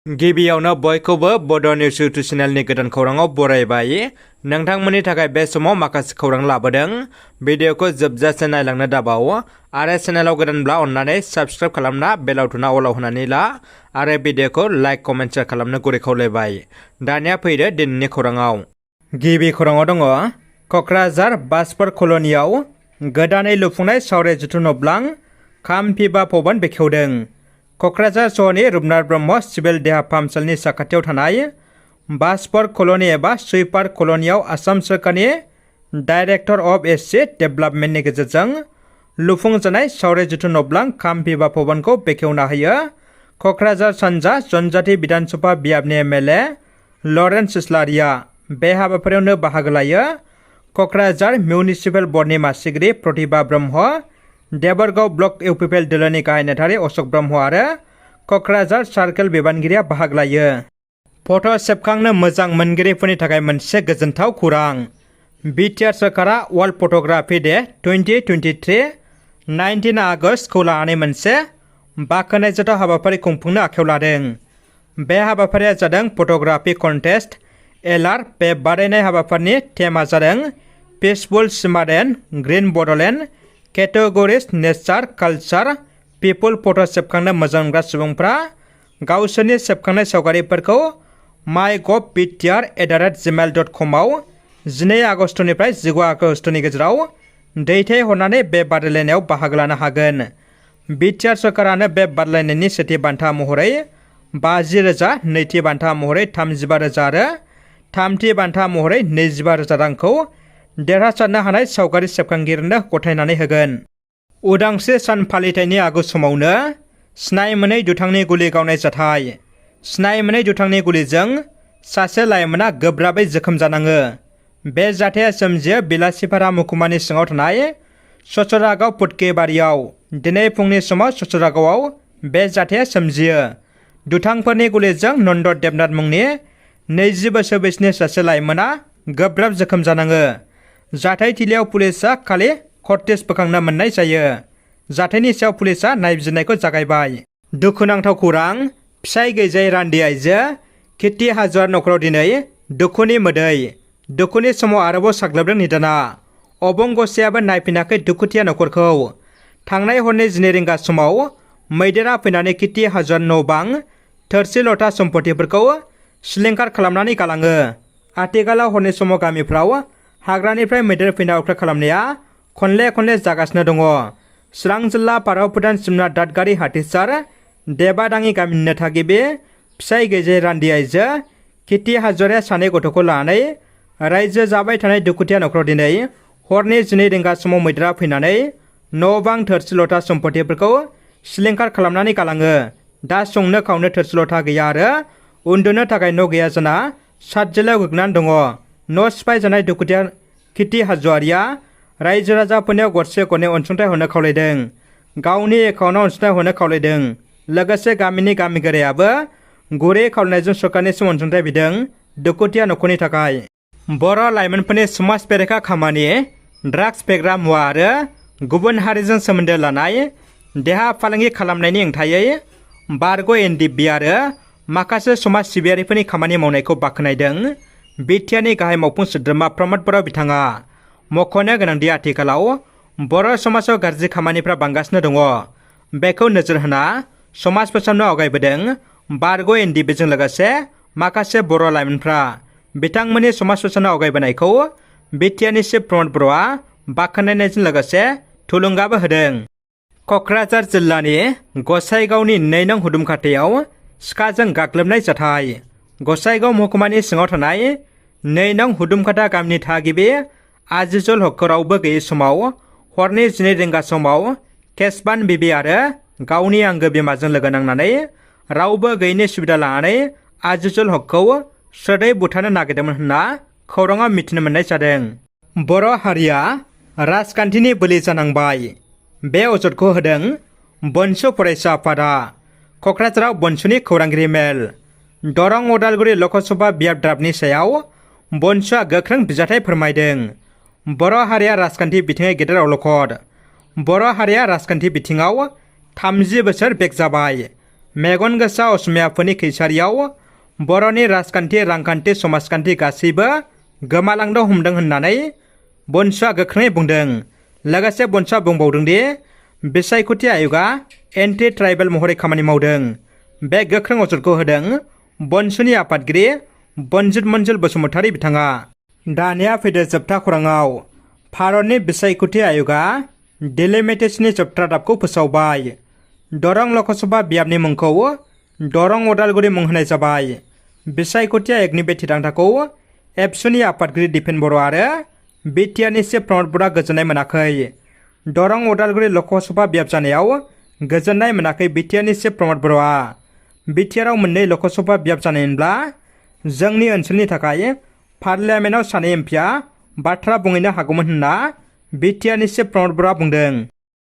गिबियावनो बयखौबो बड' निउस इउटुब चेनेलनि गोदान खौराङाव बरायबाय। नोंथांमोननि थाखाय बे समाव माखासे खौरां लाबोदों। भिडिअखौ जोबजासे नायलांनो दाबाव आरो चेनेलाव गोदानब्ला अन्नानै साबस्क्राइब खालामना बेल आइकनआ अलाव होनानै ला आरो भिडिअखौ लाइक कमेन्ट शेयार खालामनो गुरै खावलायबाय। दानिया फैदो दिनैनि खौराङाव। गिबि खौराङाव दङ क'क्राझार बासफोर कल'नियाव गोदानै लुफुंनाय सावराय जथुन नब्लां खामफिबा भवन बेखेवदों। क'क्राझार सहरनि रुपनाथ ब्रह्म सिभिल देहा फाहामसालिनि साखाथियाव थानाय बासफोर कल'नि एबा सुइपार कल'नियाव आसाम सोरखारनि डाइरेक्टर अफ एस्टेट डेभेलपमेन्टनि गेजेरजों लुफुंजानाय सावराय जथुन नब्लां खामफिबा भवनखौ बेखेवना होयो क'क्राझार सानजा जनजाति बिधानसभा बियाबनि एमएलए लरेन्स इस्लारिया। बे हाबाफारियावनो बाहागो लायो क'क्राझार मिउनिसिपेल बर्डनि मासिगिरि प्रतिभा ब्रह्म, देबरगाव ब्लक इउपिपिएल दोलोनि गाहाय नेथारि अशोक ब्रह्म आरो क'क्राझार सार्केल बिबानगिरिया बाहागो लायो। फट' सेबखांनो मोजां मोनगिरिफोरनि थाखाय मोनसे गोजोनथाव खौरां। बिटिआर सोरखारा वर्ल्ड फट'ग्राफि डे 2023 19 आगस्तखौ लानानै मोनसे बाखनायजाथाव हाबाफारि खुंफुंनो आखायाव लादों। बे हाबाफारिया जादों फट'ग्राफि कन्टेस्ट एलआर। बे बादायनाय हाबाफारिनि थेमा जादों peaceful smart and green Bodoland. Categories nature culture people. Photo' सेबखांनो मोजां मोनग्रा सुबुंफ्रा गावसोरनि सेबखांनाय सावगारिफोरखौ mygov.btr@gmail.com आव 12 आगस्तनिफ्राय 19 आगस्तनि गेजेराव दैथायहरनानै बे बादायलायनायाव बाहागो लानो हागोन। बिटिआर सोरखारानो बे बादायलायनायनि सेथि बान्था महरै 50,000, नैथि बान्था महरै 35,000 आरो थामथि बान्था महरै 25,000 रांखौ देरहासारनो हानाय सावगारि सेबखांगिरिनो गथायनानै होगोन। उदांस्रि सान फालिथायनि आगु समावनो सिनाय मोनै दुथांनि गुलि गावनाय जाथाय। सिनाय मोनै दुथांनि गुलिजों सासे लाइमोना गोब्राबै जोखोम जानाङो। बे जाथाया सोमजियो बिलासिपारा महकुमानि सिङाव थानाय सचरागाव फुटकेबारियाव। दिनै फुंनि समाव सचरागावआव बे जाथाया सोमजियो। दुथांफोरनि गुलिजों नन्द देबनाथ मुंनि 20 बोसोर बैसोनि सासे लाइमोना गोब्राब जोखोम जानाङो। जाथायथिलियाव पुलिसआ खालि कर्टेज बोखांनो मोननाय जायो। जाथायनि सायाव पुलिसआ नायबिजिरनायखौ जागायबाय। दुखुनांथाव खौरां। फिसाय गैजायै रान्दि आइजो किर्ति हाज'वार नखराव दिनै दुखुनि मोदै। दुखुनि समाव आरोबाव साग्लोबदों निदाना। अबंगसेयाबो नायफिनाखै दुखुथिया नखरखौ। थांनाय हरनि 12 रिंगा समाव मैदेरा फैनानै किर्ति हाज'वार न' बां थोरसि लथा सम्पतिफोरखौ सिलिंखार खालामनानै गालाङो। आथिखालाव हरनि समाव गामिफ्राव हाग्रानिफ्राय मैदेर फैना उद्धार खालामनाया खनले खनले जागासिनो दङ। चिरां जिल्ला पाराव भुटान सिमना दादगारि हाथिसार देबादाङि गामिनिनो थागिबि फिसाय गैजायै रान्दि आइजो किर्ति हाज'वारआ सानै गथ'खौ लानानै रायजो जाबाय थानाय दुखुथिया नखराव दिनै हरनि 12 रिंगा समाव मैदेरा फैनानै न' बां थोरसि लथा सम्पतिफोरखौ सिलिंखार खालामनानै गालाङो। दा संनो खावनो थोरसि लथा गैया आरो उन्दुनो थाखाय न' गैया जाना सातजेलायाव गोग्लैनानै दङ। न' सिफाय जानाय दुखुथिया किर्ति हाज'वारिया रायजो राजाफोरनियाव गरसे गरनै अनसुंथाइ हरनो खावलायदों। गावनि एकाउन्टआव अनसुंथाइ हरनो खावलायदों। लोगोसे गामिनि गामिगारियाबो गुरै खावलायनायजों सरकारनिसिम अनसुंथाइ बिदों दुखुथिया नखरनि थाखाय। बर' लाइमोनफोरनि समाज बेरेखा खामानि, ड्राग्स फेग्रा मुवा आरो गुबुन हारिजों सोमोन्दो लानाय, देहा फालांगि खालामनायनि हेंथायै बारग' एनडिएफबि आरो माखासे समाज सिबियारिफोरनि खामानि मावनायखौ बाख्नायदों बिटिआरनि गाहाय मावफुं सोद्रोमा प्रमद बर' बिथाङा। मख'नो गोनांदि आथिखालाव बर' समाजाव गाज्रि खामानिफ्रा बांगासिनो दङ। बेखौ नोजोर होना समाज फोसाबनो आवगायबोदों बारग' एनडिएफबिजों लोगोसे माखासे बर' लाइमोनफ्रा। बिथांमोननि समाज फोसाबनो आवगायबोनायखौ बिटिआरनि चिफ प्रमद बर'आ बाख्नायनायजों लोगोसे थुलुंगाबो होदों। क'क्राझार जिल्लानि गसाइगावनि 2 नं हुदुमखाथायाव सिखाजों गाग्लोबनाय जाथाय। गसाइगाव महकुमानि सिङाव थानाय 2 नं हुदुमखाथा गामिनि थागिबि आजिजुल हकखौ रावबो गैयै समाव हरनि 12 रिंगा समाव केसबान बिबि आरो गावनि आंगो बिमाजों लोगो नांनानै रावबो गैयैनि सुबिदा लानानै आजिजुल हकखौ स्रोदै बुथारनो नागिरदोंमोन होनना खौराङाव मिथिनो मोननाय जादों। बर' हारिया राजखान्थिनि बोलि जानांबाय। बे अजदखौ होदों बनसु फरायसा आफादा। क'क्राझाराव बनसुनि खौरांगिरि मेल। दरं उदालगुरि लकसभा बियाब द्राफ्टनि सायाव बनसुआ गोख्रों बिजाथाइ फोरमायदों। बर' हारिया राजखान्थि बिथिङै गेदेर अलखद। बर' हारिया राजखान्थि बिथिङाव 30 बोसोर बेक जाबाय। मेगन गोसा असमियाफोरनि खैसारियाव बर'नि राजखान्थि रांखान्थि समाजखान्थि गासैबो गोमालांनो हमदों होननानै बनसुआ गोख्रोङै बुंदों। लोगोसे बनसुआ बुंबावदों दि बिसायख'थि आय'गा एन्टि ट्राइबेल महरै खामानि मावदों। बे गोख्रों अजदखौ होदों बनसुनि आफादगिरि बनजित मन्जुल बसुमतारी बिथाङा। दानिया फैदो जोबथा खौराङाव। भारतनि बिसायख'थि आय'गा डिलिमिटेशननि जोबथा दाबखौ फोसावबाय। दरं लकसभा बियाबनि मुंखौ दरं उदालगुरि मुं होनाय जाबाय। बिसायख'थि आय'गनि बे थिरांथाखौ एबसुनि आफादगिरि दिपेन बर' आरो बिटिआरनि चिफ प्रमद बर'आ गोजोननाय मोनाखै। दरं उदालगुरि लकसभा बियाब जानायाव गोजोननाय मोनाखै बिटिआरनि चिफ प्रमद बर'आ। बिटिआरआव मोननै लकसभा बियाब जानायमोनब्ला जोंनि ओनसोलनि थाखाय पार्लियामेन्टआव सानै एमपिआ बाथ्रा बुंहैनो हागौमोन होनना बिटिआरनि चिफ प्रमद बर'आ बुंदों।